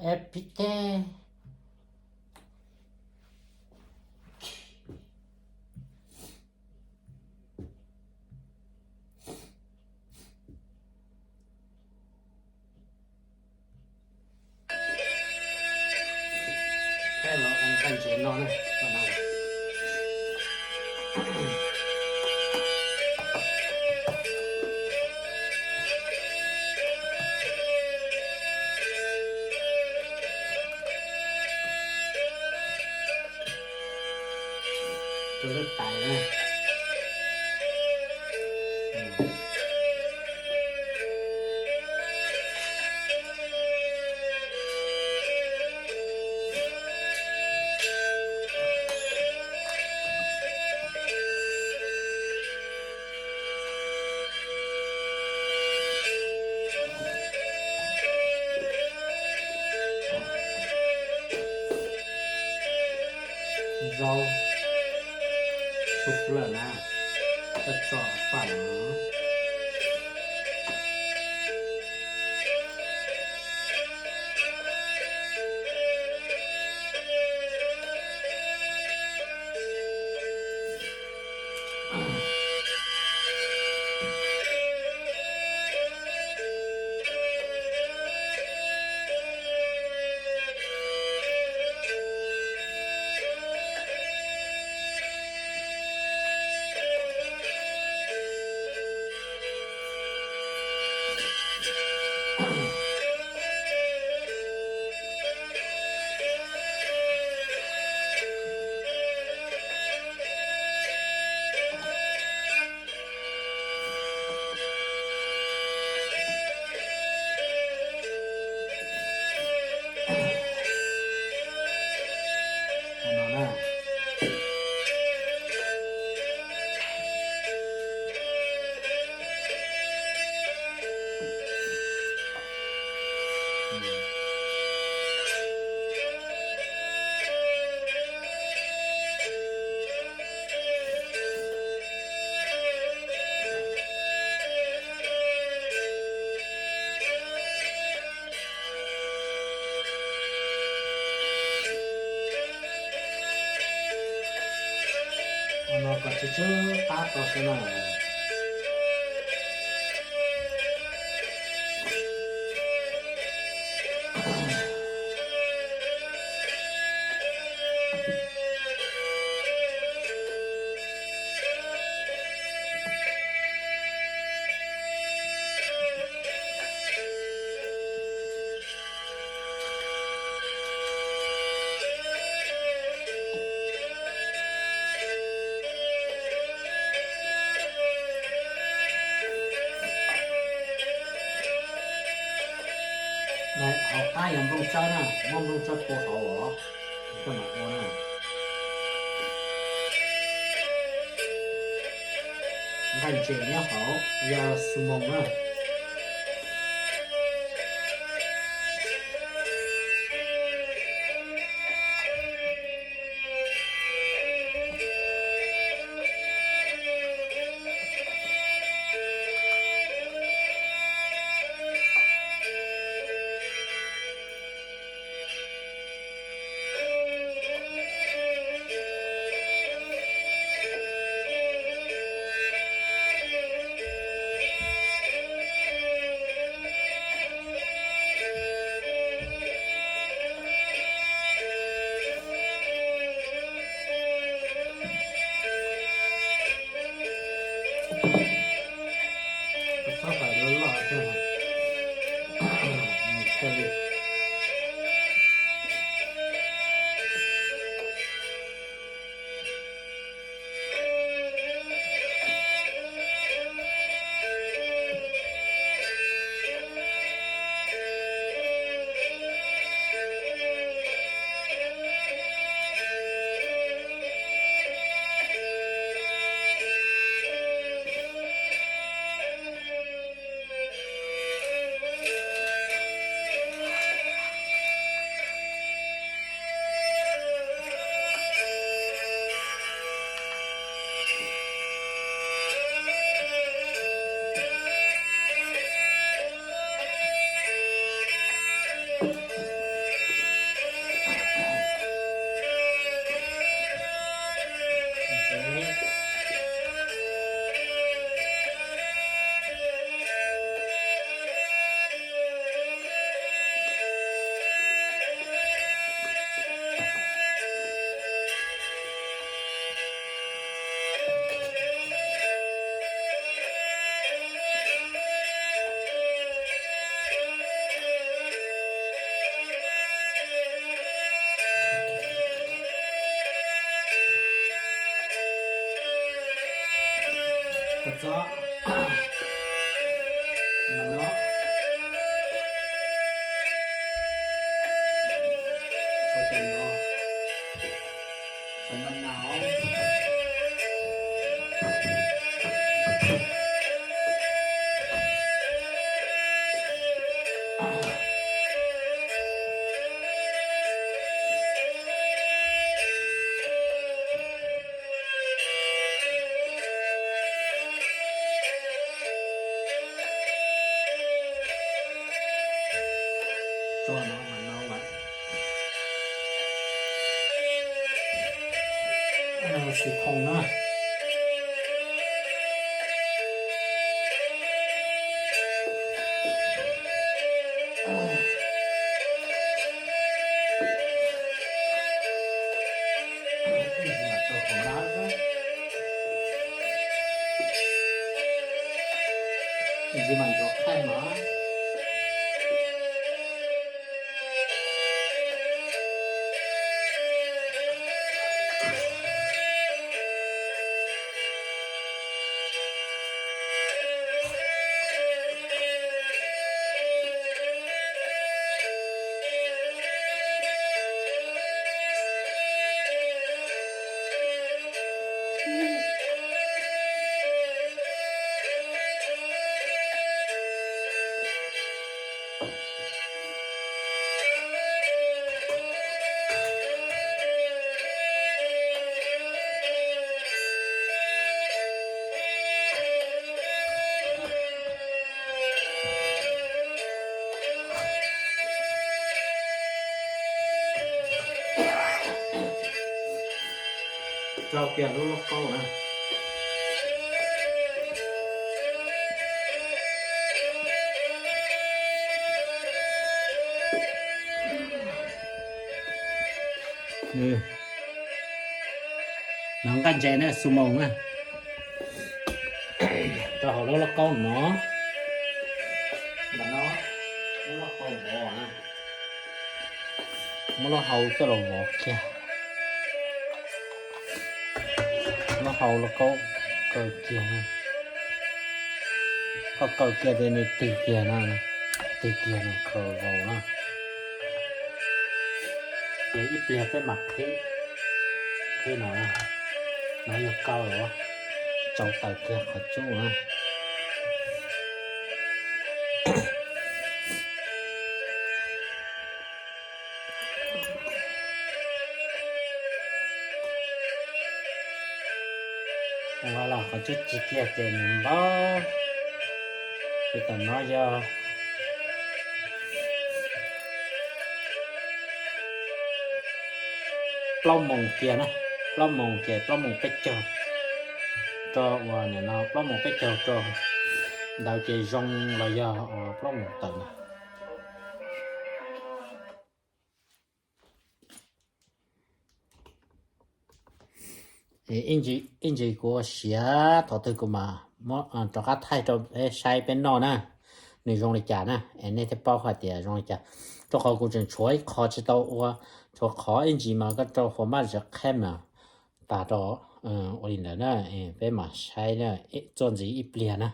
Eb pib teb. Peb los ua nqaij ntses no na. Tus lej tais na. Zaub, sub plawg na, koj tso faj no. Ua no kom tsw tsw qab tau xwb na. Hauv qab yog nplooj tsawb na, muab nplooj tsawb pua hauv os, koj mam ua na. Nqaij ntses nyob hauv yog xu moos na. Txhob hais loj loj thiab, mus thiaj li. Siv thooj na. Ntxiv mas ntxuav qhaij mas. Rau kiag lub lauj kaub na. Nov nqaij ntses na, xu moos na. Rau hauv lub lauj kaub no. Ntawm no, lub lauj kaub vov na. Muab lub hau coj los vov kiag. Lub hau lauj kaub kaw kiag. Koj kaw kiag ces nws tig kiag no, tig kiag nws khaws vau na. Ces ib pliag peb mam qhib, qhib no, no yog kaw los tsaus taws kiag qhov cub na. Ua los qhov cub ci kiag ces nws npau. Ces tam no yog plaub moos kiag na, plaub moos ces plaub moos peb caug rau uas nim no plaub moos peb caug rau ntawd ces zoo los yog plaub moos tawm na. Ib ntsis kuv siav thaum twg kuv mam rov qab thaij rau peb saib peb noj na, nws zoo li cas na, es nej thiaj paub hais tias zoo li cas. Rau qhov kuv tseem tshuav ib qho tsis tau ua, tshuav qhov ib ntsis mas koj rau hua maj zem qheb mas tas rau. Ua li ntawd na, peb mam saib txuas ntxiv ib pliag na.